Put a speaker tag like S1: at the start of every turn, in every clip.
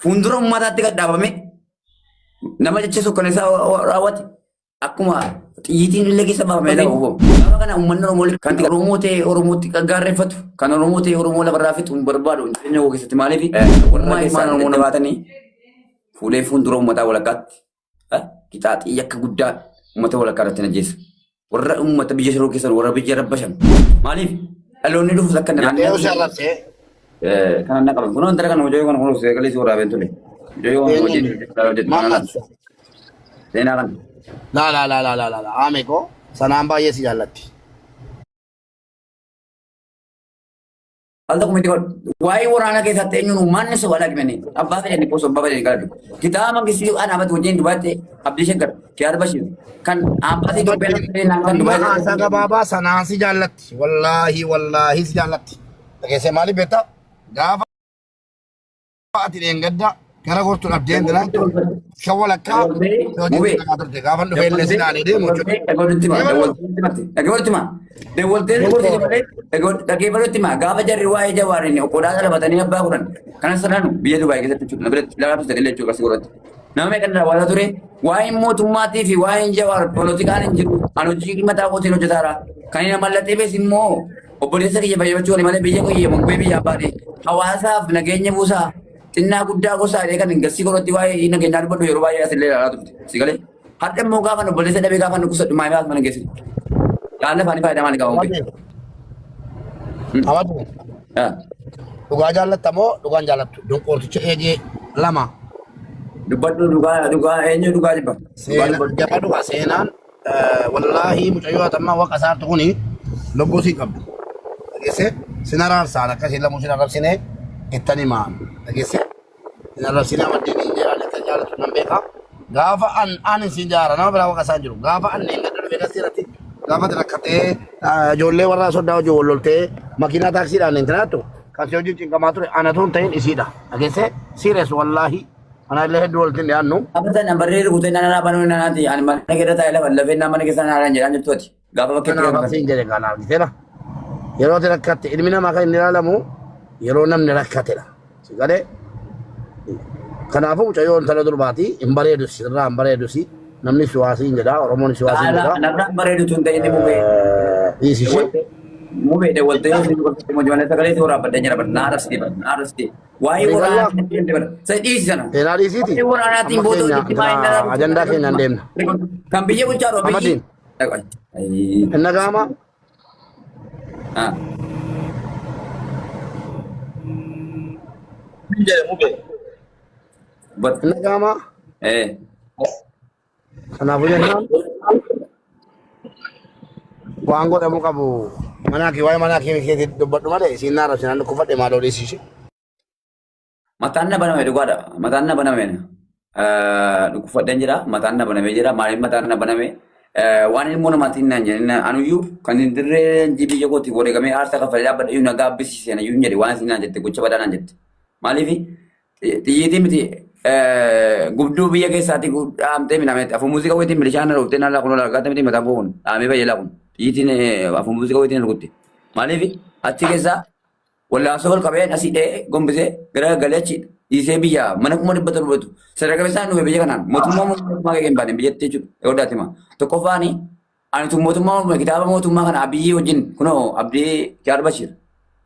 S1: Fuuldura uummataatti gad dhaabame nama jecha sukkaneessaa raawwate akkuma xiyyiitiin illee keessa baafamee lafa buufamu. Gaafa kana uummanni Oromoo kan Oromoo ta'e Oromootti kan gaarreeffatu kan Oromoo ta'e Oromoo lafarraa fixu hin barbaadu jireenya koo keessatti maaliif warra ilmaan Oromoo nama baatanii fuudhee fuuldura uummataa walakkaatti qixaa xiyya akka guddaa uummata walakkaa irratti ajjeessa. Warra uummata biyya shiroo keessan warra biyya rabbashan maaliif dhaloonni dhufus akka hin
S2: Nyaannee osoo arrabsee.
S1: Kanan na qaban kunoo intala kana mucayyoo kana kunoo sagalee si waraabeen ture. Mucayyoo kana hojii hojjetu
S2: Maal
S1: kana
S2: arrabsa?
S1: seenaa kana.
S2: Laa laa laa laa laa laa laa. Aame koo sanaan baay'ee si jaallatti.
S1: Al tokko miti waa'ee waraanaa keessatti eenyuun maanni soba lagmani abbaa fedhani osoo abbaa fedhani galadhu. Kitaaba mangistii an abati wajjin Dubaayitti Abdii Shaggar Kiyaar Bashiir kan ambaasii Itoophiyaa naan kan
S2: Amma
S1: Dubaay
S2: haasaa gabaabaa sanaan si jaallatti. Wallaahi wallaahi si jaallatti. Dhageessee maaliif beektaa? Gaafa ati dheengadda gara gortu dhabdee jiraattu kan walakkaa hojii
S1: Mubee.
S2: dhagaa turte gaafa dhufee illee si ilaalee deemu jechuudha.
S1: Gaafa jarri waa'ee jawaariin qodaa dhalabatanii abbaa kudhan kana sananu biyya Dubaay keessatti jechuudha. Na biratti ilaalaa turte illee jechuudha kasii godhatti. Nama meeqa irraa waadaa ture waa'een mootummaatii fi waa'een jawaar poolitikaan hin jiru. An hojii mataa kootiin hojjetaara. Kan inni mallatee bees immoo obboleessa kiyya fayyadachuu wali malee biyya kiyya mongee biyya abbaadhe hawaasaaf nageenya buusaa xinnaa guddaa gosaa jedhee kan gassii godhatti waa'ee nageenyaa dubbadhu yeroo baay'ee asillee ilaalaa turte. Si galee hadha immoo gaafa obboleessa dhabee gaafa nukusadhu maayii mana geessu. Yaala afaanii faayidaa maalii qaba mongee?
S2: Amadu dhugaa jaallatta moo dhugaan jaallattu? Donqoorticha eegee lama.
S1: Dubbadhu dhugaa dhugaa eenyu dhugaa jibba? Dhugaa
S2: Seenaa
S1: dubbadhu.
S2: jabaa dhugaa seenaan wallaahi mucayyoo hatammaa waqa isaartu kuni lubbuu siin qabdu. Dhageesse sin araarsaan akkasii lamuu sin arrabsine ittan himaan. Dhageesse sin arrabsine amaddiin hin jedhaan ittan jaalatu nan beeka. Gaafa an an sin jaara nama biraa waqa isaan jiru. Gaafa an leengadda dhufe gasii irratti gaafa ati rakkatee ijoollee warra soddaa hojii wal loltee makiinaa taaksiidhaan hin tiraattu kan si hojii cinqamaa ture anatu hin ta'in isiidha. Dhageesse serious wallaahi. Ana illee hedduu walitti hin dhiyaannu.
S1: Abatan barree rukutee nana naa banuu nanaati ani mana keessa taa'ee lafa lafee naa mana keessa naa jedhaan jirtu ati gaafa bakka itti
S2: Kanaaf
S1: galu.
S2: asiin jedhe kana argiteera. Yeroo ati rakkatte ilmi namaa kan inni ilaalamu yeroo namni rakkatedha. Si galee kanaafuu mucayyoo intala durbaati hin bareedus irraa hin bareedus namni siwaasiin jedha Oromoon siwaasiin jedha.
S1: Narraan bareedu tun ta'e inni mubee.
S2: Dhiisi ishee.
S1: Mubee dawwaltee yoo isin gorsitte mojoon sagalee si waraabbadhee jira bara naa rabsitee bara naa rabsitee. Waa'ee
S2: Walii gallaa?
S1: waraanaatiin deemte bara. Sa dhiisi sana.
S2: Seenaa dhiisiiti.
S1: Waa'ee waraanaatiin
S2: Amma
S1: booda
S2: keenya
S1: hojjetti maayii
S2: intala ajandaa keenyaan deemna.
S1: Kan biyya bulchaa jiru biyyi.
S2: Amadiin. Inna gaama
S3: Jedhe mube.
S2: inna gaama kanaafuu jennaan waan godhamu qabu manaa kee waa'ee manaa kee keetti dubbadhu malee isiin naa rabsinaan dhukkubfadhe maaloo dhiisiisi.
S1: Mataan na baname dhugaadha. Mataan na baname. Dhukkubfadheen jira. Mataan na banamee jira. Maaliif mataan na baname? Waan ilmoo namaatiin naan jedhin anuyyuu kan hin dirree leenjii biyya kootiif wareegamee aarsaa kaffalee dhaabbadhe iyyuu na gaabbisiise iyyuu hin jedhe waan isin naan jette gocha badaa naan jette. Maaliif xiyyiitii miti gubduu biyya keessaatti dhaamtee midhaamee afur muuziqaa wayitiin milishaan na dhooftee naan laakuun argaate miti mataan koo kun dhaamee bayyee laakun xiyyiitiin afur muuziqaa wayitiin rukutte. Maaliif achi keessaa Wallaansoo ol qabee asii dha'ee gombisee gara galee achi dhiisee biyya mana 700,000 sadarkaa isaan dhufe biyya kanaan mootummaa mootummaa hin baane biyyatti jechuudha. Yoo daati hima. Tokkoffaani ani tun mootummaa morme kitaaba mootummaa kana Abiyyi wajjin kunoo Abdii Jaal Bashir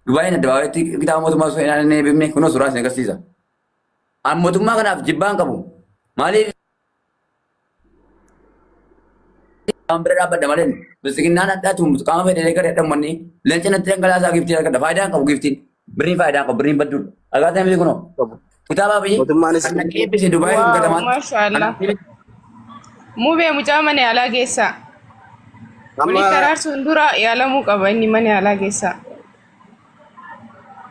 S1: Dubaayin addabaabayitti kitaaba mootummaa osoo hin eebbifne kunoo suuraa isin agarsiisa. Ani mootummaa kanaaf jibbaan qabu. Maaliif Waan bira dhaabbadha malee biltsiginnaan addaa tun qaama fedhe gara dhammanni leenca natti dhangalaasaa giftiin argadha. Faayidaa hin qabu giftiin. Birriin faayidaa hin qabu birriin badduudha. Argaa miti kunoo. Kitaaba biyyi
S2: Mootummaanis
S1: kan naqee eebbise Dubaayii kun
S4: Waaw,
S1: katamaatti.
S4: maashaallah. Mubee mucaa mana yaalaa geessaa.
S2: amma
S4: Walitti araarsuun dura yaalamuu qaba inni mana yaalaa geessaa.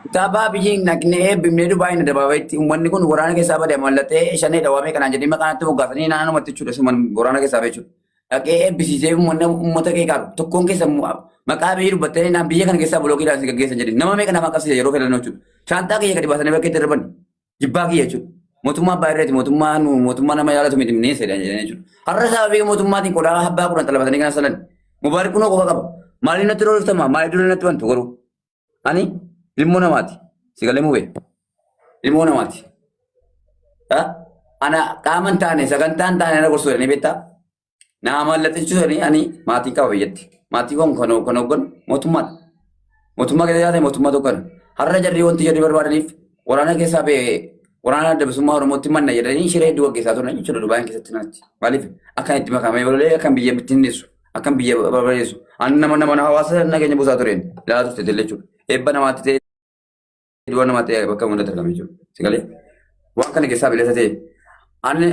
S1: Kitaaba biyyi naqnee eebbifnee Dubaayin adabaabayitti uummanni kun waraana keessaa bade mallattee shanee dhawaamee kanaan jedhee maqaa natti moggaasanii naannumatti jechuudha suman waraana keessaa ba'e jechuudha. Dhaqee eebbisiisee uummanni uummata kee qaaru tokkoon keessa maqaa biyyi dubbattee naan biyya kana keessaa bulookiidhaan si gaggeessan jedhee nama meeqa nama qabsiisa yeroo filannoo jechuudha. Shaantaa kiyya gadi baasanii bakkeetti darban jibbaa kiyya jechuudha. Mootummaa abbaa irreeti mootummaa mootummaa nama yaalatu miti mineessa jedhan jechuudha. Har'a sababii mootummaatiin qodaa abbaa kudhan xalabatanii kana salan mubaarik kunoo qofa qaba. Maaliif natti roorriftama? Maaliif dura natti bantu garuu? Ani ilmoo namaati. Si galee mubee. Ilmoo namaati. Ana qaama hin taane sagantaa hin taane na gorsuu jedhanii beektaa? Naa mallattechuu jedhanii ani maatii qaba biyyatti. Maatii kun kan kan hoogganu mootummaadha. Mootummaa keessa jiraate mootummaa tokkodha. Har'a jarri wanti jarri barbaadaniif waraana keessaa ba'ee waraana adda bilisummaa Oromootti manna jedhanii shiree hedduu gaggeessaa turan jechuudha Dubaayin keessatti natti. Maaliif akkan itti makamee bololee akkan biyya bittinneessu akkan biyya barbadeessu ani nama nama hawaasa nageenya buusaa tureen ilaalaa turte jechuudha. Eebba namaatti ta'e du'a namaa ta'e bakka hundatti argame jechuudha. Sigalee waan kana keessaa bilisa ta'e ani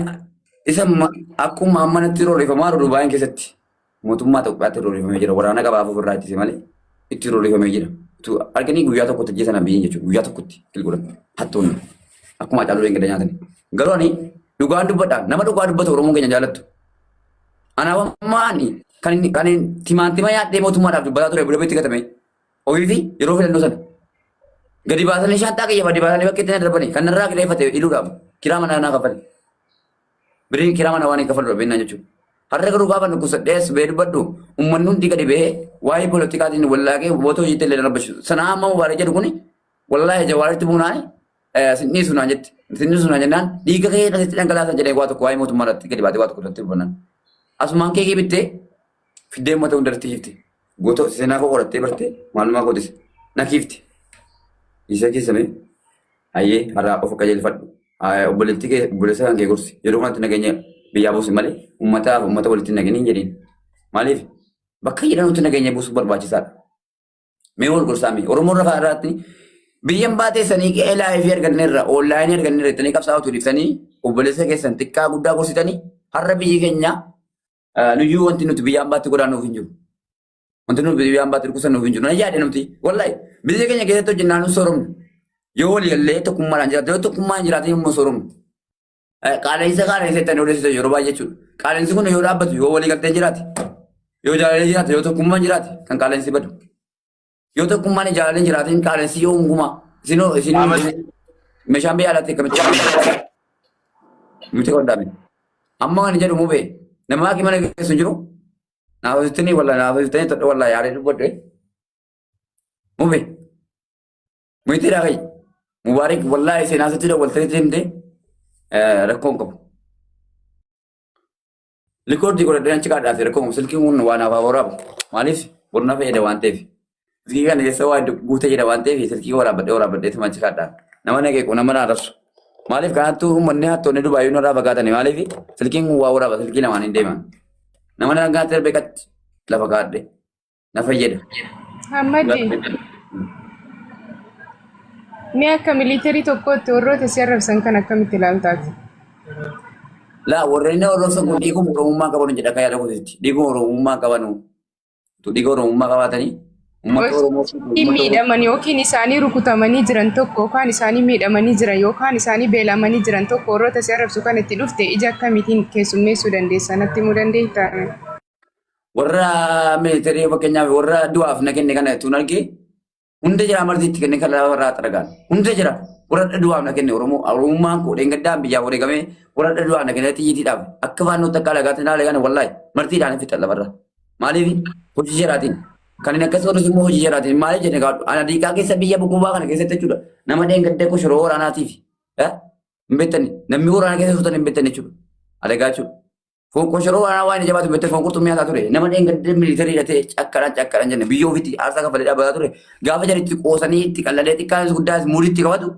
S1: isa akkuma amma natti roorrifamaa jiru Dubaayin keessatti mootummaa Itoophiyaatti roorrifamee jira. Waraana qabaaf ofirraa ittise malee itti roorrifamee jira. Utuu arganii guyyaa tokkotti ajjeesan biyyiin jechuudha. Guyyaa tokkotti gilgulan hattoonni akkuma Hacaaluu Dheengadda nyaatani. Garuu ani dhugaan dubbadha. Nama dhugaa dubbatu Oromoon keenya jaallattu. Anaaf amma ani kan inni kan inni timaantima nyaadhee mootummaadhaaf dubbataa ture bira bitti gatame. Ofii fi yeroo filannoo sana. Gadi baasanii shaanxaa kiyya gadi baasanii bakka itti na darbanii kan narraa kireeffate iluudhaaf kiraa manaa naa kaffale. Biriin kiraa manaa waan hin kaffalu dhabeenyaan jechuudha. Har'a garuu gaafa dhukkubsadhee as ba'ee dubbadhu uummanni hundi gadi ba'ee waa'ee politikaatiin wallaaqee boota hojiitti illee rabbashu. Sanaa amma mubaarak jedhu kuni wallaahi jawaaritti buunaan sin dhiisu naan jetti. Sin dhiisu naan jennaan dhiiga kee asitti dhangalaasan jedhee waa tokko waa'ee mootummaa irratti gadi baatee waa tokko irratti dubbannaan. Asumaan keekii bittee fiddee uummata hundarratti hifte. Goota seenaa koo qorattee bartee maalumaa kootis na kiifte. Isa keessame hayyee har'aa of qajeelfadhu. Obboleettii kee obboleessa kan kee gorsi. Yeroo kanatti nageenya biyyaa buusi malee uummataaf uummata walitti hin nageenye hin jedhiin. Maaliif bakka jedhanutti nageenya buusuun barbaachisaadha. Mee wal gorsaa mee Oromoon lafa irraatti biyyan baateessanii qe'ee laayifii arganneerra oonlaayinii arganneerra jettanii qabsaa'aa dhiiftanii obboleessa keessan xiqqaa guddaa gorsitanii har'a biyyi keenya nuyyuu wanti nuti biyya ambaatti godaanuuf hin jiru. Wanti nuti biyya ambaatti dhukkubsannuuf hin jiru. Na yaade nuti wallahi biyya keenya keessatti hojjennaan nu sooromna. Yoo walii gallee tokkummaadhaan jiraate yoo tokkummaan hin jiraatin immoo sooromna. Qaala'insa qaala'insa jettanii odeessitan yeroo baay'ee jechuudha. Qaala'insi kun yoo dhaabbatu yoo walii galteen jiraate yoo jaalalli jiraate yoo tokkummaan jiraate kan qaala'insi badu. Yoo tokkummaan jaalalli jiraatin qaala'insi yoo hungumaa isinoo isinoo meeshaan biyya alaatti akkamitti miti qoddaame. Amma kan jedhu mubee nama akki mana keessa jiru naaf hojjettanii walla naaf hojjettanii todhe walla yaadee dubbadhe mubee miti dhaaqai mubaarik wallaahi seenaa sitti dawwaltee deemte rakkoon qabu. Rikoordii godhadhee achi kaadhaate rakkoo qabu silkiin kun waan hafaa waraabu maaliif borna fayyada waan ta'eef. Silkii kana keessa waa guutee jira waan ta'eef silkii waraabbadhee waraabbadhee tuma achi kaadhaan nama na qeequ nama na arrabsu. Maaliif kanattuu uummanni hattoonni Dubaayyuu narraa fagaatanii maaliif silkiin kun waa waraaba silkii lamaan hin deeman. Nama na gaatti darbee qatti lafa kaadhe na fayyada.
S4: Hammadi, mee akka militarii tokkootti warroota si arrabsan kan akkamitti ilaaltaati?
S1: Laa warreen na arrabsan kun dhiiguma Oromummaa qabanu jedha akka yaada kootiitti. Dhiiguma Oromummaa qabanu. Utuu dhiiga Oromummaa qabaatanii uummata Oromoo
S4: Osoo
S1: uummata Oromoo
S4: miidhaman yookiin isaanii rukutamanii jiran tokko yookaan isaanii miidhamanii jiran yookaan isaanii beelamanii jiran tokko warroota si arrabsu kan itti dhufte ija akkamiitiin keessummeessuu dandeessa natti himuu dandeettaa?
S1: Warra militarii fakkeenyaaf warra du'aaf na kenne kana tuun argee hunda jira amartii itti kenne kan lafa irraa xaragaan hunda jira warra du'aaf na kenne Oromoo Oromummaan koo dheengaddaan biyyaa wareegamee warra du'aaf na kenne xiyyiitiidhaaf akka faannootti akka alagaatti naa alagaan wallaahi martiidhaan fixan lafarra maaliif hojii jaraatiin kan inni akkas godhus immoo hojii jaraatiin maaliif jenne gaadhu ana diiqaa keessa biyya gubaa kana keessatti jechuudha nama dheengaddee koshoroo waraanaatiif hin beektani namni waraana keessa turtan hin beektan jechuudha alagaa jechuudha. Foon koshoroo waraanaa waan jabaatu beekte foon qurxummii nyaataa ture. Nama dheengadde militarii hidhatee cakkaran cakkaran jenne biyya ofiitti aarsaa kaffalee dhaabbataa ture. Gaafa jara itti qoosanii itti qallalee xiqqaanis guddaas muurii itti qabatu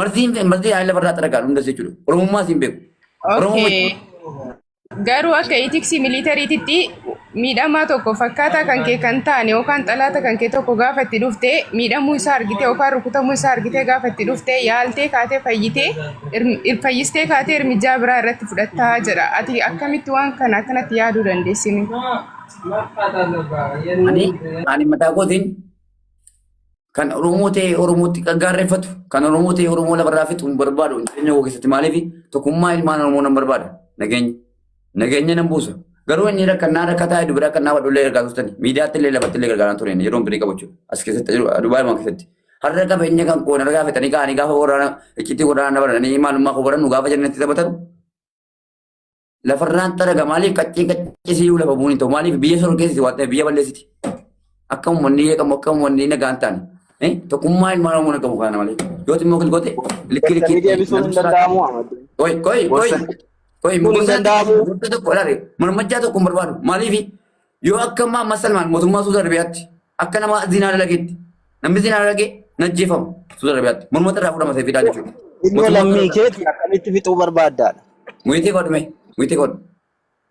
S1: martiin martii yaa'in lafarraa xaragaan hundas jechuudha. Oromummaas hin beeku. Oromoo
S4: Okay. Garuu akka itiksii militariititti miidhamaa tokko fakkaataa kan kee kan taane yookaan xalaata kan kee tokko gaafa itti dhufte miidhamuu isaa argite yookaan rukutamuu isaa argite gaafa itti dhufte yaaltee kaatee fayyitee fayyistee kaatee irmijaa biraa irratti fudhattaa jedha. Ati akkamitti waan kana akkanatti yaaduu dandeessine?
S1: Ani ani mataa kootiin kan Oromoo ta'e Oromootti kan gaarreeffatu kan Oromoo ta'e Oromoo lafarraa fixu hin barbaadu jireenya koo keessatti maaliif tokkummaa ilmaan Oromoo nan barbaada nageenya nageenya nan buusa garuu inni rakkannaa rakkataa hedduu biraa kannaa badhullee ergaa turtani miidiyaatti illee lafatti illee gargaaraan tureen yeroon birii qabu jechuudha as keessatti Dubaay maa keessatti har'a qabeenya kan koo narraa fixanii ka'anii gaafa waraana iccitii waraana baranii maalummaa koo barannu gaafa jennatti taphatan Lafarraan xaraga maaliif qaccee qaccisiisuu lafa bu'uun hin ta'u maaliif biyya sorgeessiti waan ta'eef biyya balleessiti. Akka uummanni eegamu akka uummanni nagaan ta'an tokkummaa ilmaan Oromoo qabu kana malee. Yoo xinnoo kilgoote likki likki.
S3: Daftanii deebisuun hin danda'amu Ahmad.
S1: Qoy qoy qoy
S3: Gorsa
S1: qoy
S3: kun hin
S1: gorsa
S3: danda'amu.
S1: gorsa tokko ilaali mormajjaa tokko hin barbaadu maaliif yoo akka ammaa amma Salmaan mootummaa Suudi Arabiyaatti akka nama zinaa dalageetti namni zinaa dalage najjeefama Suudi Arabiyaatti mormata irraa fudhama seefiidhaan jechuudha.
S3: Ilma
S1: Mootummaa
S3: lammii
S1: Suudi
S3: keeti akkamitti fixuu barbaaddaadha.
S1: Muyitee godhu mee muyitee godhu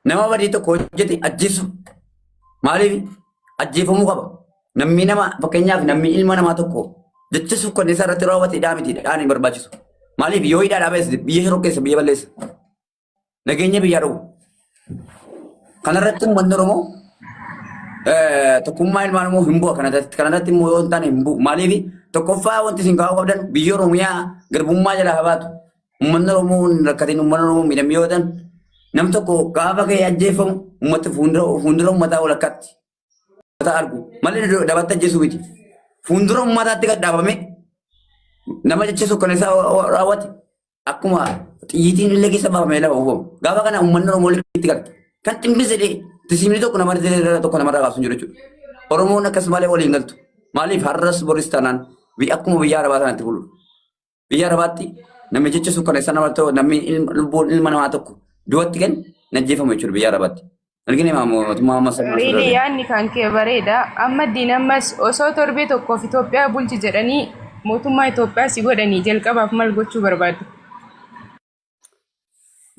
S1: nama badii tokko hojjete ajjeesu maaliif ajjeefamuu qaba namni nama fakkeenyaaf namni ilma namaa tokko jecha sukkanneessaa irratti raawwate hidhaa miti hidhaan hin barbaachisu maaliif yoo hidhaa dhaabees biyya shorokkeessa biyya balleessa nageenya biyyaa dhowwu kanarratti uummanni Oromoo tokkummaa ilmaan Oromoo hin bu'a kanarratti immoo yoo hin taane hin bu'u maaliif tokkoffaa wanti isin kaa'uu qabdan biyya Oromiyaa garbummaa jalaa haa baatu Uummanni Oromoo hin rakkatin, uummanni Oromoo miidhamee yoo ta'an, nam tokko gaafa ka'ee ajjeefamu uummata fuuldura fuuldura uummataa walakkaatti uummata argu malee dabatti ajjeesuu miti. Fuuldura uummataatti gad dhaabame nama jecha sukkaneessaa raawwate akkuma xiyyiitiin illee keessa baafamee lafa uwwamu. Gaafa kana uummanni Oromoo itti gala. Kan ximbis jedhee tisiimni tokko nama tokko namarraa kaasu hin jiru jechuudha. Oromoon akkas malee waliin galtu. Maaliif har'as boris taanaan akkuma biyya Arabaa sanatti bulu. Biyya Arabaatti namni jecha sukkaneessaa nama ta'u namni lubbuun ilma namaa tokko du'atti kennu najjeefamu jechuudha biyya Arabaatti. Argine mootummaa amma sana
S4: Riili yaadni kan kee bareeda. Amma diin ammas osoo torbee tokkoof Itoophiyaa bulchi jedhanii mootummaa Itoophiyaa si godhanii jalqabaaf maal gochuu barbaaddu?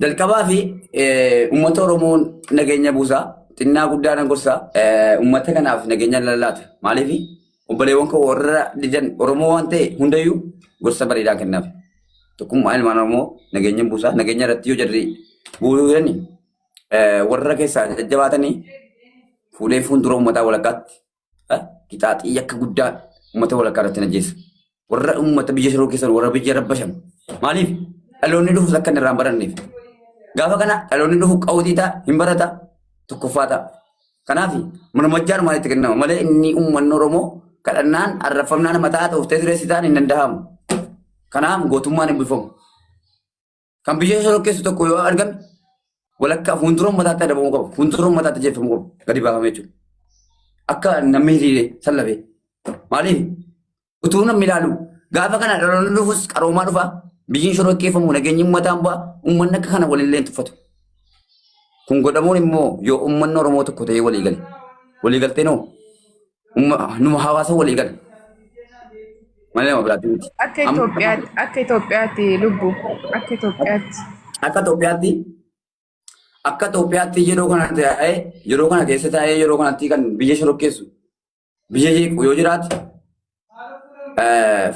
S1: Jalqabaa fi uummata Oromoon nageenya buusaa xinnaa guddaa nan gorsaa uummata kanaaf nageenya lallaata. Maaliif obboleewwan koo warra didan Oromoo waan ta'e hundayyuu gorsa bareedaa kennaaf. Tokkummaa ilmaan Oromoo nageenya buusaa nageenya irratti yoo jarri bu'uurani warra keessaa jajjabaatanii fuudhee fuuldura uummataa walakkaatti qixaaxii yakka guddaa uummata walakkaa irratti najjeessa. Warra uummata biyya shiroo keessan warra biyya rabbashan. Maaliif dhaloonni dhufus akka inni irraa hin baranneef. Gaafa kana dhaloonni dhufu qawwatii ta'a hin barata tokkoffaa ta'a. Kanaaf mormajjaan maalitti kennama malee inni uummanni Oromoo kadhannaan arrafamnaan mataa ta'uuf teessee ta'an hin danda'amu. Kanaaf gootummaan hin bulfamu. Kan biyya shororkeessu tokko yoo argame walakkaa fuuldura uummataatti adabamuu qabu. Fuuldura uummataatti ajjeefamuu qabu. Gadi baafamee jechuudha. Akka namni hiriire sallafee. Maaliif? Utuu namni ilaalu gaafa kana dhaloonni dhufus qaroomaa dhufa. Biyyiin shororkeeffamu nageenyi uummataan bu'a. Uummanni akka kana walillee hin tuffatu. Kun godhamuun immoo yoo uummanni Oromoo tokko ta'ee walii gale. Walii galtee noo numa hawaasa walii gale. Malee nama biraatti miti.
S4: Akka Itoophiyaatti akka Itoophiyaatti lubbu akka Itoophiyaatti.
S1: Akka Itoophiyaatti akka Itoophiyaatti yeroo kana taa'ee yeroo kana keessa taa'ee yeroo kanatti kan biyya shorokkeessu biyya jeequ yoo jiraate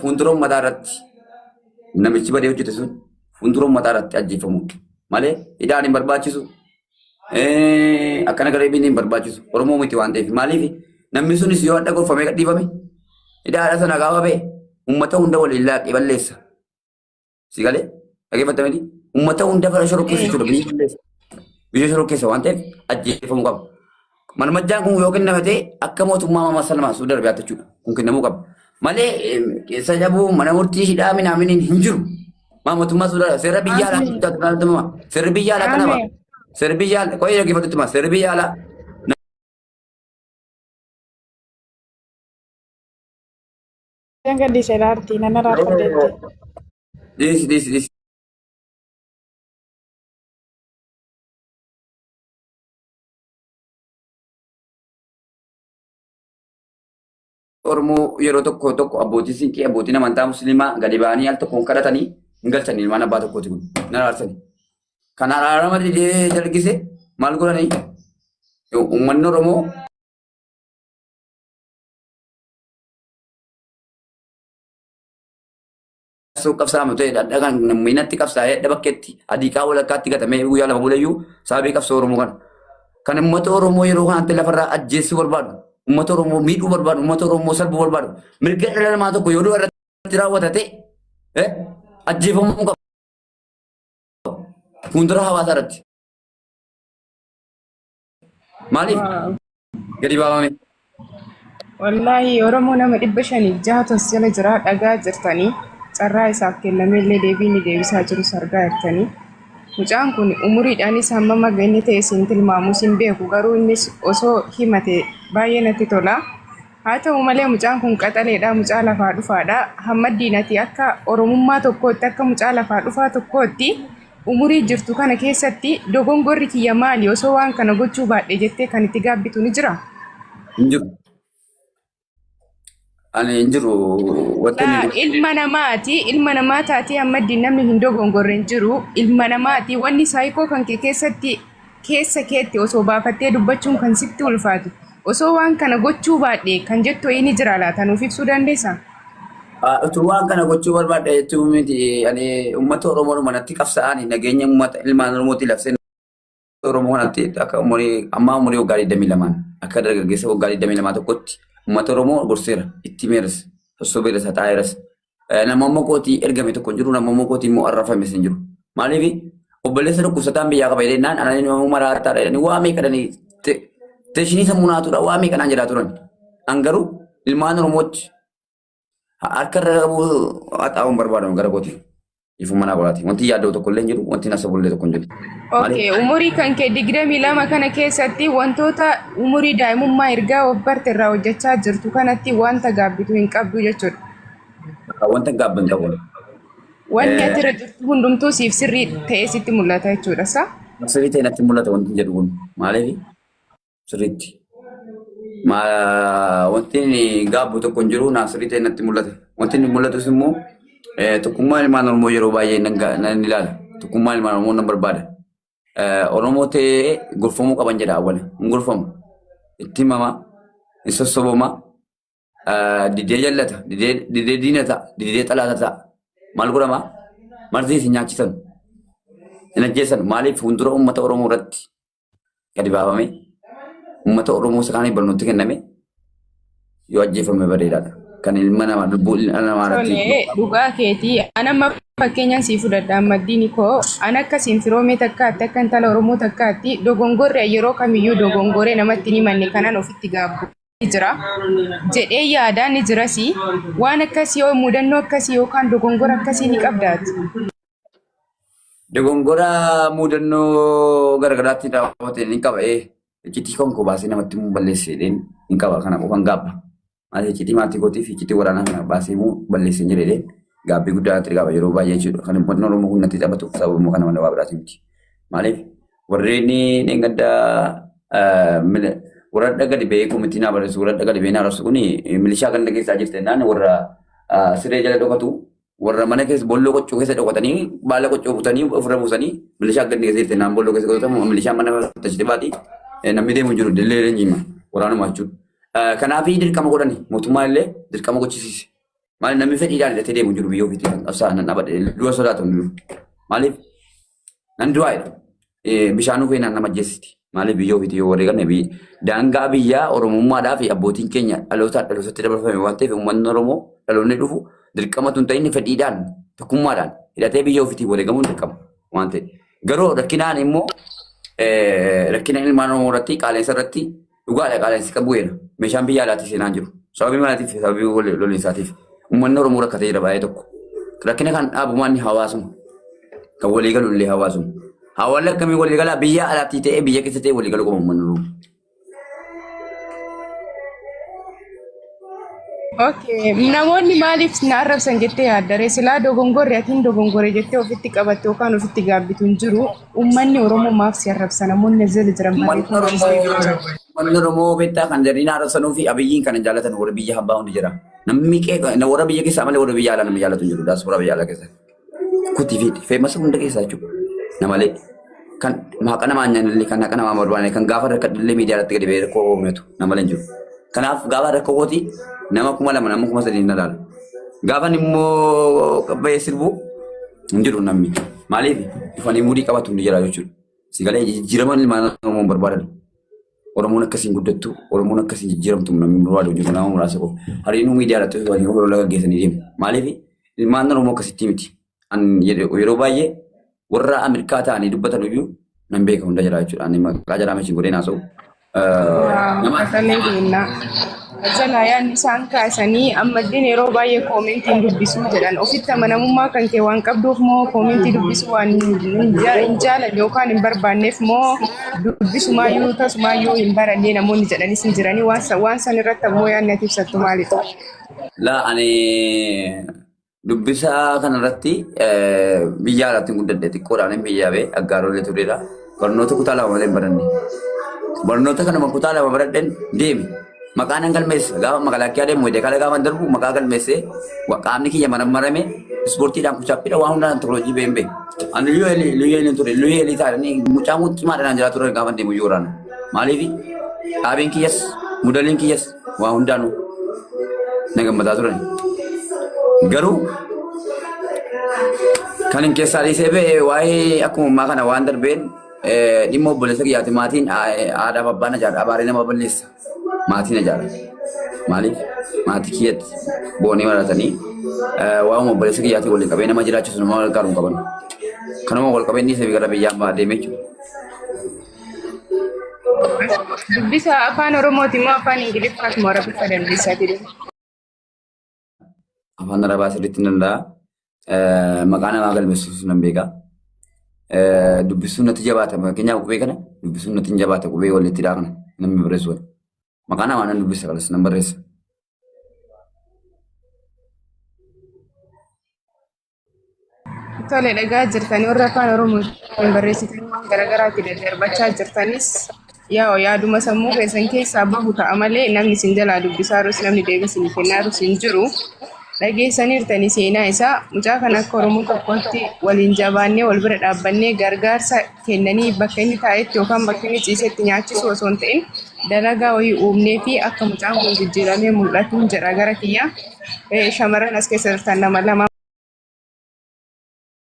S1: fuuldura uummataa irratti namichi badee hojjete sun fuuldura uummataa irratti ajjeefamu malee hidhaan hin barbaachisu. Akkana garee hin barbaachisu. Oromoo miti waan ta'eef maaliif namni sunis yoo adda gorfamee gadhiifame hidhaadha sana gaafa ba'e uummata hunda waliin laaqee balleessa. Si galee dhaggeeffattamanii uummata hunda fara shorokkeessa jechuudha biyya balleessa. Biyya shorokkeessa waan ta'eef ajjeefamuu qaba. Marmajjaan kun yoo kenname ta'e akka mootummaa Maammaa Salmaa Suudi Arabiyaatti jechuudha. Kun kennamuu qaba. Malee keessa jabuu mana murtii hidhaa minaaminiin hin jiru. Maa mootummaa Suudi Arabiyaa seera biyya alaa seerri biyya alaa kana seerri biyya alaa qoyee dhaggeeffatutti maa seerri biyya alaa
S5: Kan gadhiise laartii nan araarfadheetti.
S1: Dhiisi dhiisi dhiisi. Oromoo yeroo tokko tokko abbootii siinqee abbootiin amantaa musliimaa gadi ba'anii al tokkoon kadhatanii hin galchan ilmaan abbaa tokkooti kun nan araarsani. Kan araarama didee jalgise maal godhanii uummanni Oromoo qabsoo qabsaa'amu ta'e dhadhaa kan miinatti qabsaa'ee dhadha bakkeetti adiiqaa walakkaatti gatamee guyyaa lama bulayyuu sababii qabsoo Oromoo kana. Kan uummata Oromoo yeroo kanatti lafarraa ajjeessuu barbaadu, uummata Oromoo miidhuu barbaadu, uummata Oromoo salphuu barbaadu, mirga dhala namaa tokko yoo du'a irratti raawwata ta'e ajjeefamuu qaba. Fuuldura hawaasaa irratti. Maaliif gadi baafame?
S4: Wallaahi Oromoo nama 506 as jala jira dhagaa jirtanii carraa isaaf kennameellee deebii inni deebisaa jirus argaa jirtanii. Mucaan kun umuriidhaanis hammam akka inni ta'e siin tilmaamus hin beeku garuu innis osoo himate baay'ee natti tola. Haa ta'u malee mucaan kun qaxaleedha mucaa lafaa dhufaadha. Hammaddiin ati akka Oromummaa tokkootti akka mucaa lafaa dhufaa tokkootti Umurii jirtu kana keessatti dogongorri kiyya maali osoo waan kana gochuu baadhe jettee kan itti gaabbitu ni jiraa?
S1: Hin jiru. Ani hin jiru wanti
S4: Laa
S1: inni
S4: ilma namaati ilma namaa taatee ammaddi namni hin dogongorre hin jiru ilma namaati wanni saayikoo kan kee keessatti keessa keetti osoo baafattee dubbachuun kan sitti ulfaatu osoo waan kana gochuu baadhe kan jettu wayii ni jira laata nuuf ibsuu dandeessaa?
S1: Utuu waan kana gochuu barbaadhe jechuun miti ani uummata Oromoo manatti qabsaa'anii nageenya uummata ilmaan Oromootii labsee Oromoo kanatti akka umurii ammaa umurii waggaa 22 akka dargaggeessa waggaa 22 tokkotti uummata Oromoo gorseera itti himeeras sossobeeras haxaa'eeras. Nama amma kootii ergame tokko hin jiru nama amma kootii immoo arraffames hin jiru. Maaliif obboleessa dhukkubsataan biyyaa qaba jedhee naan ananii nama maraataadha jedhanii waa meeqa dhanii teeshinii sammuu naatuudha waa meeqa naan jedhaa turan. An garuu ilmaan Oromootti harka irra qabuu haxaa'uun barbaadamu gara kootiin. Ifuma naa godhaati. Wanti yaadda'u tokko illee hin jiru, wanti na sabu illee tokko hin jiru. Maaliif?
S4: Okay, umurii kan kee 22 kana keessatti wantoota umurii daa'imummaa ergaa of barte irraa hojjechaa jirtu kanatti wanta gaabbitu hin qabdu jechuudha.
S1: Wanta gaabbu hin qabu.
S4: Wanni ati irra jirtu hundumtuu siif sirrii ta'ee sitti mul'ata jechuudha. Sa?
S1: Sirrii ta'e natti mul'ata wanti jedhu kun. Maaliif? Sirriitti. Wanti inni gaabbu tokko hin jiru naaf sirrii ta'e natti mul'ata. Wanti inni mul'atus immoo tokkummaa ilmaan Oromoo yeroo baay'ee nan ilaala. Tokkummaa ilmaan Oromoo nan barbaada. Oromoo ta'ee gorfamuu qaban jedha awwala. Hin gorfamu. Itti himama. Hin sossobama. Didee jallata. Didee diina ta'a. Didee xalaata ta'a. Maal godhama? Marzii isin nyaachisan. Hin ajjeesan. Maaliif fuuldura uummata Oromoo irratti gadi baafame uummata Oromoo isa kaaniif barnooti kenname yoo ajjeefame bareedaadha. Kan ilma namaa lubbuu ilma namaa irratti
S4: Tole, dhugaa keetii. An amma fakkeenyaan sii fudhadha Ahmaddiini koo. An akka siin firoomee takkaatti akka intala Oromoo takkaatti dogongorri yeroo kamiyyuu dogongoree namatti hin himanne kanan ofitti gaabbu ni jira jedhee yaadaa ni jirasi. Waan akkasii yoo mudannoo akkasii yookaan dogongora akkasii ni qabdaati.
S1: Dogongora muudannoo garagaraatti raawwate ni qaba. Ee, iccitii kan koo baasee namatti himuu balleesse jedheen hin qaba. Kana qofan gaabba. Maal iccitii maatii kootii fi iccitii waraanaa kana baasee himuu balleesse hin jedhee gaabbii guddaa natti qaba yeroo baay'ee jechuudha. Kan uummatni Oromoo kun natti taphatuuf sababuma kana malee waa biraatii miti. Maaliif warreen dheengaddaa warra gadi ba'ee komitii naa barreessu warra gadi ba'ee naa arrabsu kun milishaa ganda keessaa jirti jennaan warra siree jala dhokatu warra mana keessa bolloo qoccoo keessa dhokatanii baala qoccoo butanii ofirra buusanii milishaa gandi keessa jirti naan bolloo keessa qotamu milishaan mana tashite baati namni deemu jiru dillee leenjiima waraanuma jechuudha. Kanaaf dirqama godhani mootummaan illee dirqama gochisiise. Maaliif namni fedhiidhaan hidhatee deemu jiru biyya ofiitti kan qabsaa nan dhabadhe du'a sodaatu hin jiru. Maaliif nan du'aa jedha. Bishaanuu feenaan nama ajjeesisti. Maaliif biyya ofiitti yoo wareegamne biyya daangaa biyyaa Oromummaadhaa fi abbootiin keenya dhalootaa dhalootatti dabarfame waan ta'eef uummanni Oromoo dhaloonni dhufu dirqama tun ta'in fedhiidhaan tokkummaadhaan hidhatee biyya ofiitti wareegamuun dirqama waan ta'eef. Garuu rakkinaan immoo rakkina ilmaan Oromoo irratti qaaleensa irratti dhugaadha qaaleensi kan bu'eera. Meeshaan biyya alaatii seenaa hin jiru. Sababii maaliitiif sababii loliinsaatiif uummanni Oromoo rakkatee jira baay'ee tokko. Rakkina kan dhaabu maanni hawaasuma. Kan walii galu illee hawaasuma. Hawaasni akkamii walii galaa biyya alaatii ta'ee biyya keessa ta'ee walii galuu qaba uummanni Oromoo.
S4: Okay. Namoonni maaliif na arrabsan jettee yaadda ree? Silaa dogongorri ati hin dogongore jettee ofitti qabatte yookaan ofitti gaabbitu hin jiru. Uummanni Oromoo maaf si arrabsa? Namoonni as jala jiran
S1: Uummanni
S4: barreeffama
S1: Oromoo
S4: jira.
S1: uummanni Oromoo beektaa kan jarri na arrabsanuu fi Abiyyiin kan hin jaallatan warra biyya hambaa hundi jira. Namni qeeqa warra biyya keessaa malee warra biyya alaa nama jaallatu hin jiru. Daasporaa biyya alaa keessa. Kutii fi feemasa hunda keessaa jechuudha. Namalee kan haqa namaa hin nyaannellee kan haqa namaa barbaanne kan gaafa rakkadhullee miidiyaa irratti gadi ba'ee rakkoo hoometu namalee hin jiru. Kanaaf gaafa rakkoo kooti nama 2000 nama 3000 hin ilaalu. Gaafa immoo ba'ee sirbu hin jiru namni. Maaliif dhufanii muudii qabatu hundi jira jechuudha. Sigalee jijjiirama ilmaan Oromoo hin barbaadan. Oromoon akkasiin guddattu, Oromoon akkasiin jijjiiramtu namni barbaadu jiru nama muraasa qofa. Hariinuu miidiyaa irratti dhufanii olola gaggeessanii deemu. Maaliif ilmaan Oromoo akkasitti miti. An yeroo baay'ee warra Ameerikaa ta'anii dubbatan iyyuu nan beeka hunda jira jechuudha. Ani maqaa jaraa meeshin godhee naasa'u.
S4: Waaw, qaxalee keennaa. Jalaa yaadni isaan kaasanii ammalleen yeroo baay'ee koomentiin dubbisuu jedhan ofitti amanamummaa kan kee waan qabduuf moo koomentii dubbisuu waan hin jaalanne yookaan hin barbaanneef moo dubbisumaayyuu tasumaayyuu hin baranne namoonni jedhanis hin jiranii waan san irratti ammoo yaadni ati ibsattu maalidha?
S1: Laa ani Dubbisa kanarratti biyya alaatti guddadhe xiqqoodhaan biyyaa ba'e aggaarolee tureera. Barnoota kutaa 2 malee hin baranne. Barnoota kanuma kutaa 2 baradheen deeme. Maqaa nan galmeessa. Gaafa makalaakkiyaa deemu wayita gaafa darbu maqaa galmeessee qaamni kiyya marammarame ispoortiidhaan kuchaappiidha waan hundaan antirooloojii ba'een ba'e. Ani liyyuu eelii liyyuu eelii ture liyyuu eelii taa'anii mucaan kun cimaadhaan jira ture gaafa deemu iyyuu waraana. Maaliif dhaabiin kiyyas mudaliin kiyyas waa hundaanuu na gammadaa turan. Garuu kan hin keessaa dhiisee ba'e waa'ee akkuma ammaa kana waan darbeen dhimma obboleessa kiyyaati maatiin haadhaaf abbaan ajaara abaaree nama balleessa maatiin ajaara. Maaliif maatii kiyyatti boonii maratanii waa'uma obboleessa kiyyaatiin waliin qabee nama jiraachisu nama gargaaru hin qaban. Kanuma wal qabeen dhiisee gara biyyaa ammaa deemee jechuudha.
S4: Dubbisa afaan Oromooti moo afaan Ingiliffaati moo Arabiffa dandeessaa jedhu.
S1: Afaan Arabaa sirriitti nan danda'a. Maqaa namaa galmeessuus nan beeka. Dubbisuun natti jabaata. Fakkeenyaaf qubee kana dubbisuun natti hin jabaata. Qubee walitti hidhaa kana namni barreessu kana. Maqaa namaa nan dubbisa kanas nan barreessa.
S4: Tole dhagaa jirtanii warra afaan Oromootiin barreessitanii waan garaagaraatti daddarbachaa jirtanis yaa yaaduma sammuu keessan keessaa bahu ta'a malee namni isin jalaa dubbisaarus namni deebii isin kennaarus hin jiru. Dhageessaniirtanii seenaa isaa mucaa kana akka Oromoo tokkotti waliin jabaannee wal bira dhaabbannee gargaarsa kennanii bakka inni taa'etti yookaan bakka inni ciisetti nyaachisuu osoo hin ta'in dalagaa wayii uumnee fi akka mucaan kun jijjiiramee mul'atuun jedha gara kiyya. Shamarran as keessa jirtan nama lama.